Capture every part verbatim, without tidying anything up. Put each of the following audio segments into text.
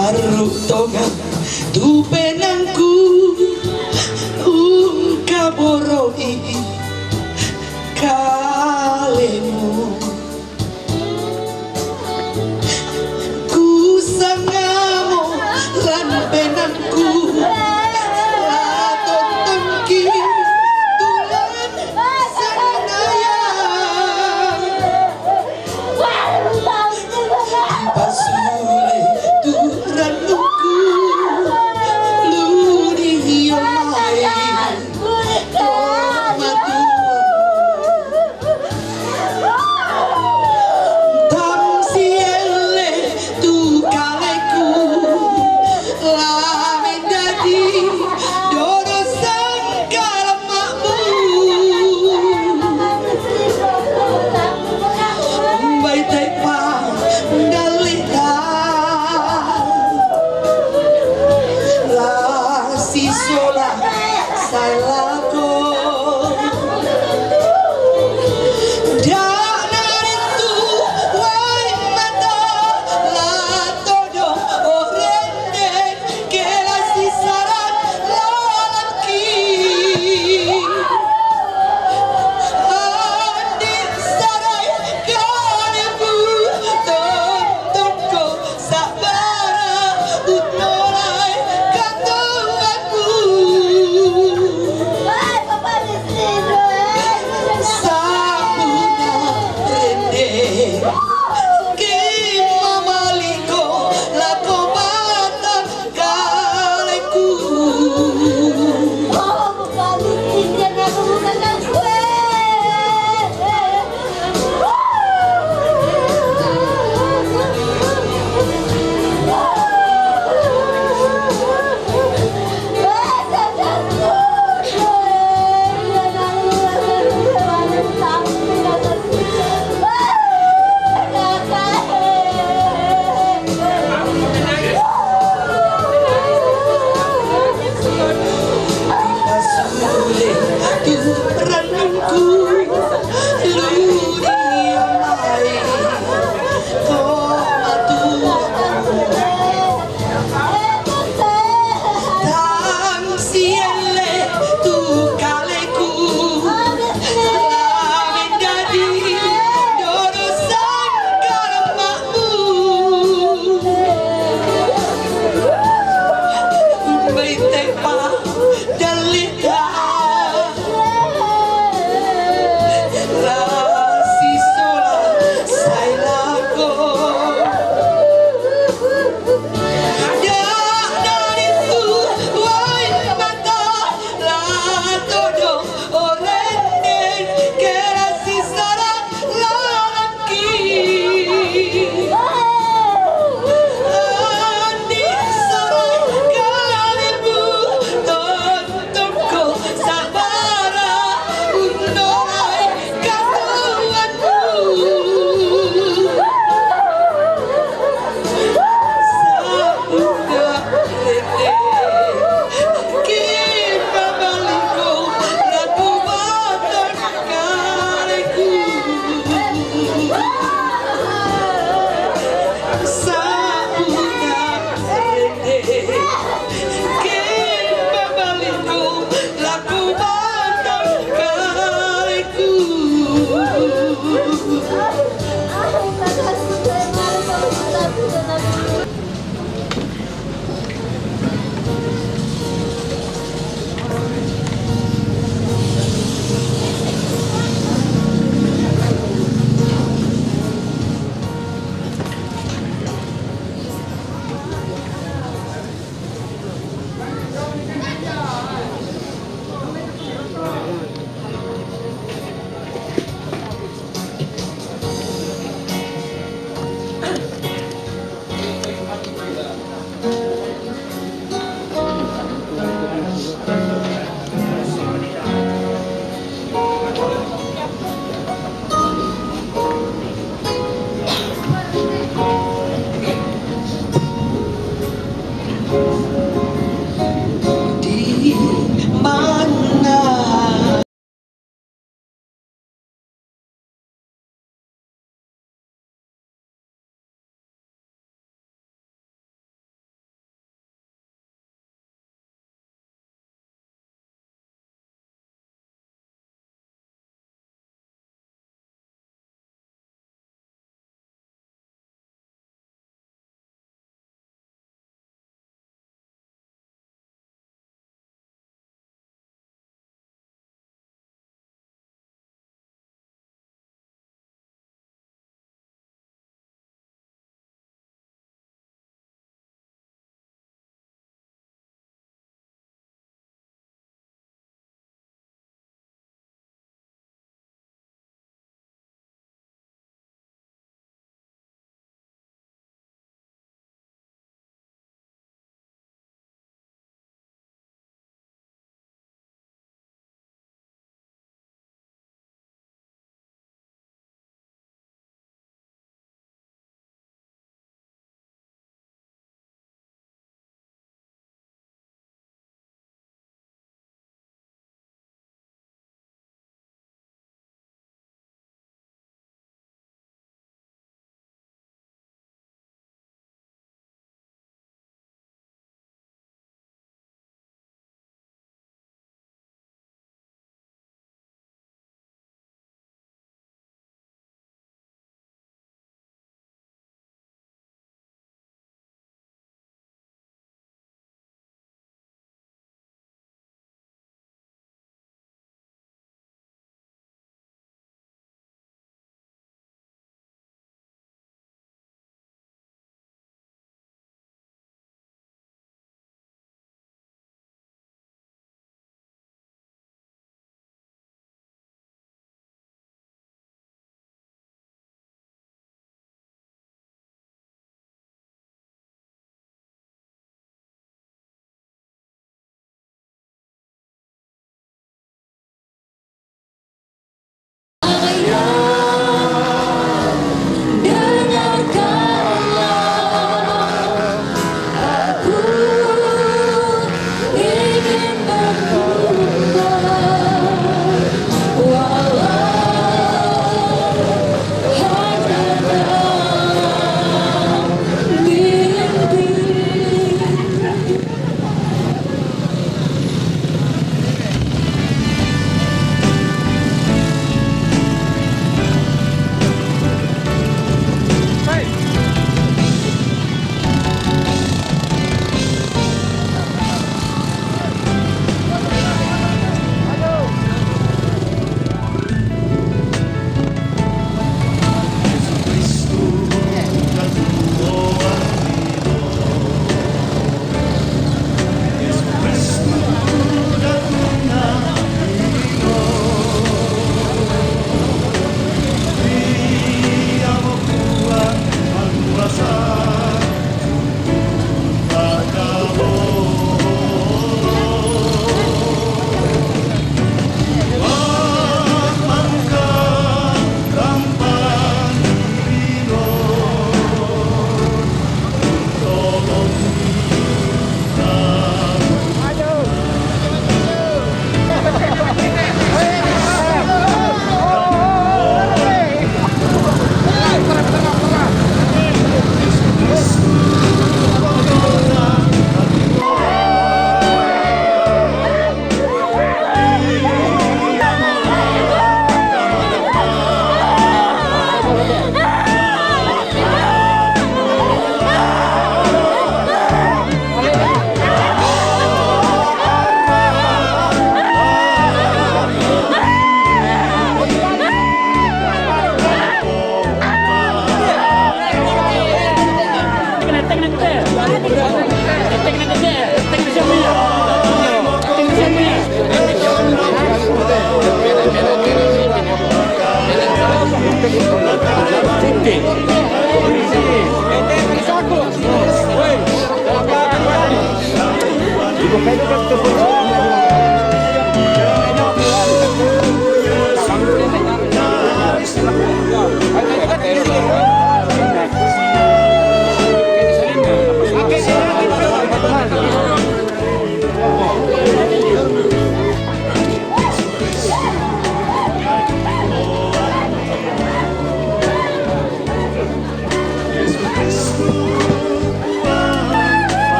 Aruk tongang tu penangku, ungkaboro'i kalemu. Kusangamo lan penangku, la tontongki tulan sanayang. Pasule tu renungku, ludi yo mai tomatuan. Tamsiele tu kaleku, la mendadi dodo sangkal makmu. Bai taipa dalita, la sisola salako. Dak naritu wai mata, la todo orende ke la sisaran lalaki. Andi sarai kalebu, tontongko sabara, ut nolai katoanku.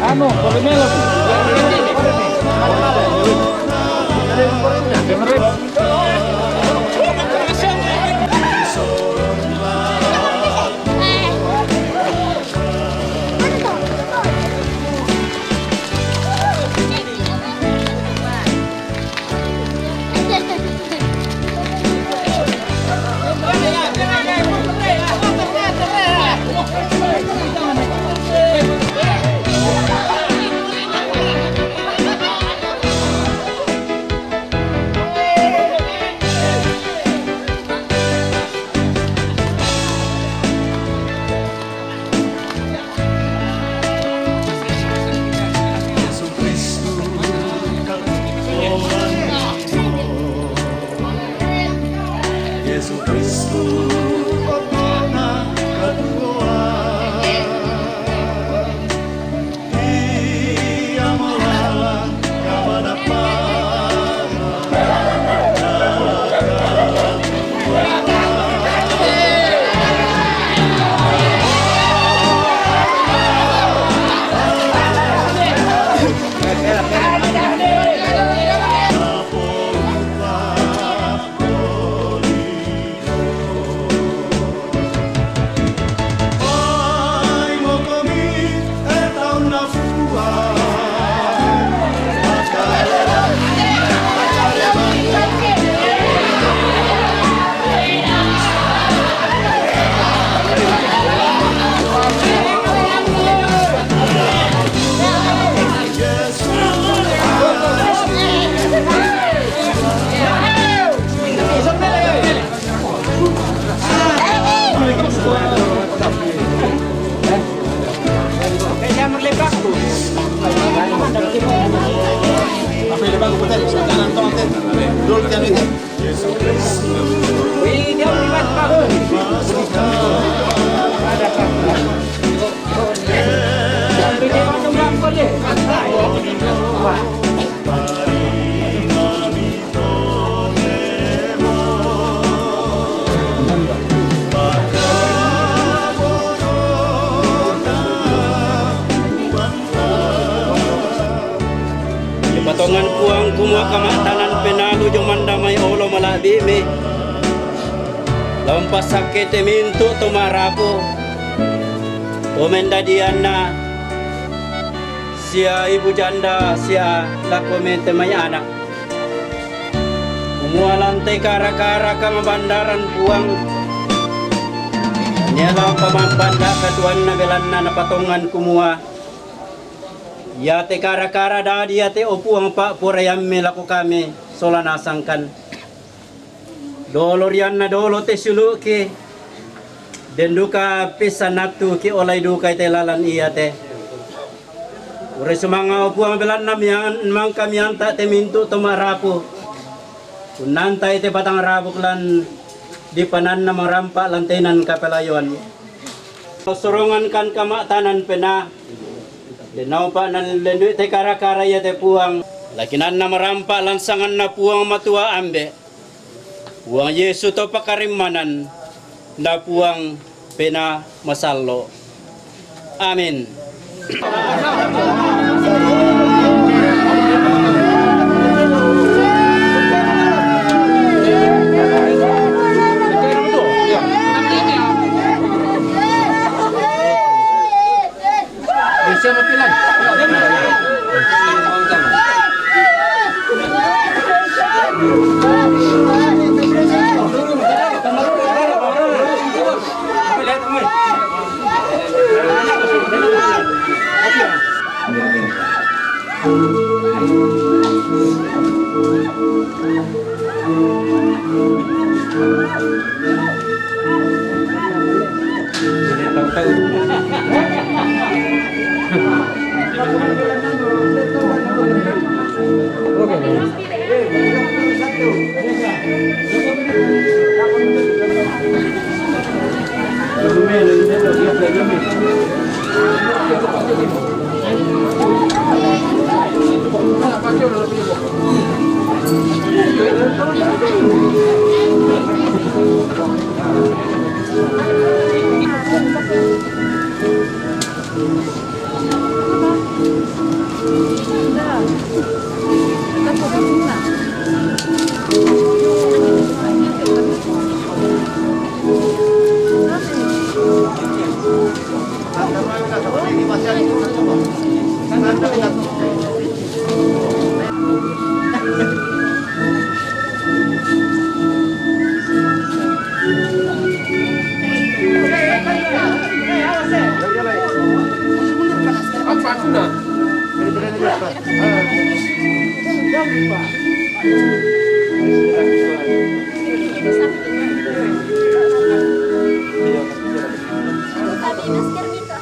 Anu, boleh melon. Ipatongan Puang kumua kama'tannan penalu jo mandamai olo mala'bi'mi. Lao umpasakke'te mintu' to ma'rapu, to mendadianna, sia ibu janda sia lako mete mai ana'. Kumua lan te kara-kara kamabandaran Puang, nia la umpama'banda' katuoanna belanna napatongan kumua, iate kara-kara dadi iate, o Puang, pa'poraiammi lako kami sola nasangkan. Dolo rianna dolo te siulu'ki, den duka pissan attu kiolai dukai te lalan iate. Urai sumanga, o Puang, belanna mian-, mangka mianta' te mintu' to ma'rapu. Unnanta'i te batang rabuk lan dipananna marampa' lan te inan kapelayoan. Sorongankan kama'tannan penaa, den naupa' nallendu'i te kara-kara iate, Puang, la kinanna marampa' lan sanganNa Puang Matua Ambe', Puang Yesu to pakarimmanan, na Puang Penaa Masallo'. Amin. Pakai masker gitu.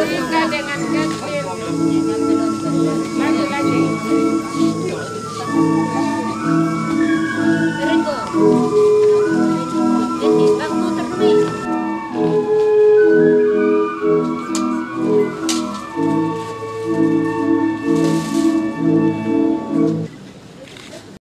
Kita dengan